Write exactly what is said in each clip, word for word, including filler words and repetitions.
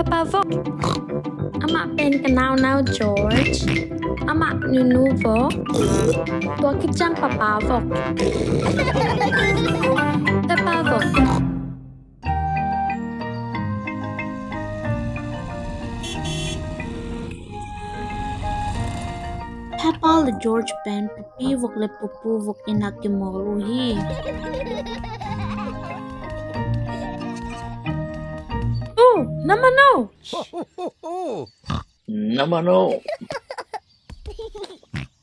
Papa vok. Amah pen ka naunau George. Amah nunu vok. Tua khit ciang papa vok. Papa vok. Papa le George pen pupi vok le pupu vok in a kimawl uh hi. Oh, na mano. Na mano.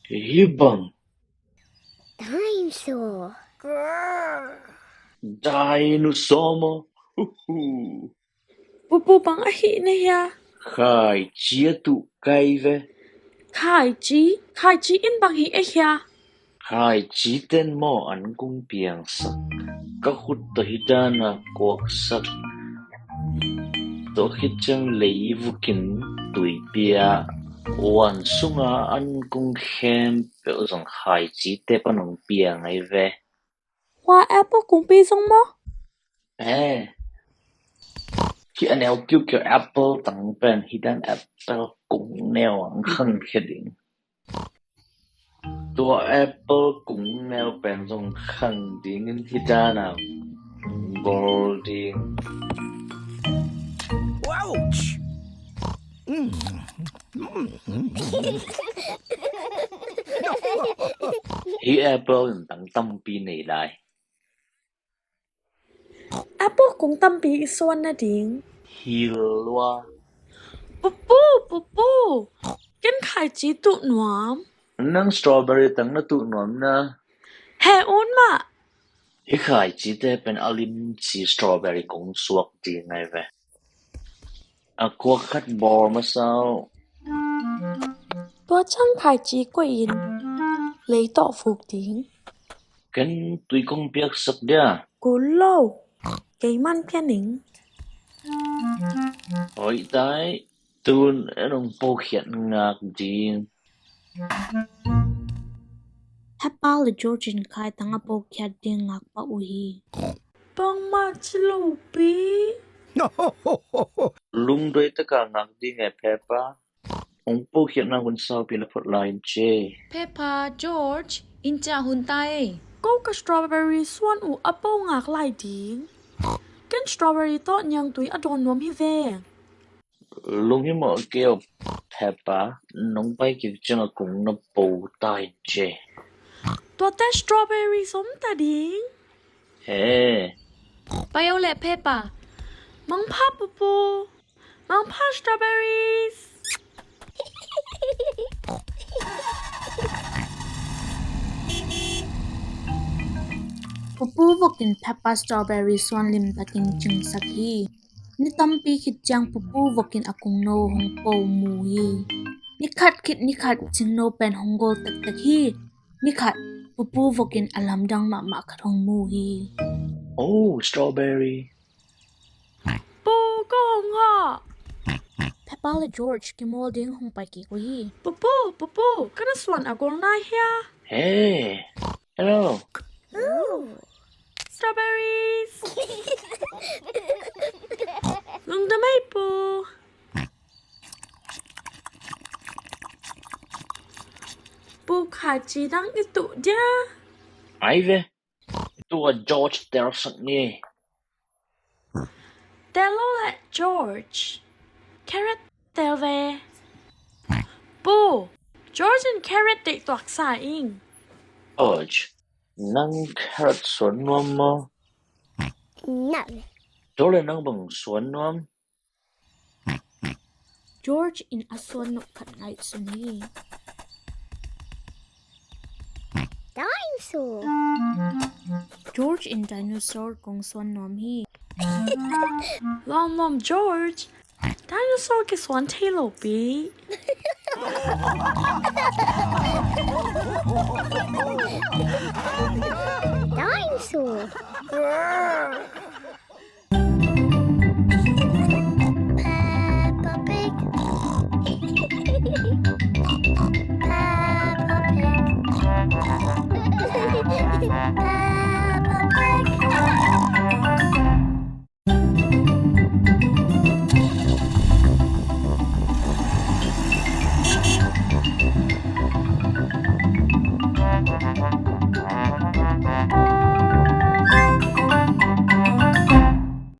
Hi bang. Dinosaur. Dinosaur maw? Huhu. Pupu, bang ahi na hia? Khaici a tuh kai ve. Khaici? Khaici in bang hi a hia? Khaici ten maw an kong piangsak. Ka khut tawh hi dan a kuaksak. Tua khit ciang leivukin tuipia, uan sunga an kong khempeuh zong khaicite pan hong piang ahi ve. Hua apple kungpi zong maw? Eh. Hi a neu kiukiu apple tang pen hi dan apple kung neu ang khang khia ding. Tua apple kung neu pen zong khang dingin hi dan a bol ding. Ouch! Hi apple in tang tampi nei lai. Apple kung tampi i suan nading. Hi lua. Pupu, pupu. Ken khaici tuh nuam. Nang strawberry tang na tuh nuam na. He un mah. Hi khaicite pen a limci strawberry kung suak ding ahi ve. A kuak khat bawl masa uh. Tua ciang khaici koih in lei tawh fuk ding. Ken tui kong piaksak dia. Kul lo. Kei man pia ning. Hoih tai. Tun en hong pokhiat ngak ding. Papa le George in khaitang a pokhiat ding ngak pah uh hi. Bangmah ci lo pi. Lungdoi taka ngak ding e Peppa. Hong pokhiatna hun saupi na phot lai in ce. Peppa, George, in ciah hun ta ei. Ko ka strawberry suan uh a po ngak lai ding. Ken strawberry tawh niangtui a dawn nuam hi ve. Lunghimawh kei aw Peppa, nong pai kik ciang a kung na po ta in ce. Tuate strawberry som ta ding. He. Pai aw leh Peppa. Mangpha pupu. Mangpha strawberries. Pupu vokin Peppa strawberry suan limtakin cingsak hi. Ni tampi khit ciang pupu vokin a kungno hong po mu hi. Ni khat khit ni khat cingno pen hong gol tektek hi. Ni khat pupu vokin a lamdang mahmah khat hong mu hi. Oh, strawberry. Pu, ko hong hawh. Peppa le George kimawl ding hong pai kik uh hi. Pupu, pupu, ka na suan a guang nai hia? Hey, hello. Ooh. Strawberries. Lungdam ei pu. Pu, khaici dang i tuh dia. Ai ve. Tua George telsak ni. Tel lo le George. Carrot tel ve. Pu, George in carrot deih tuaksa ing. George, nang carrot suan nuam maw? No. Tua le nang bang suan nuam? George in a suan nop khat ngaihsun hi. Dinosaur. George in dinosaur kong suan nuam hi. Lawm lawm George. Dinosaur kisuan thei lo pi. Dinosaur.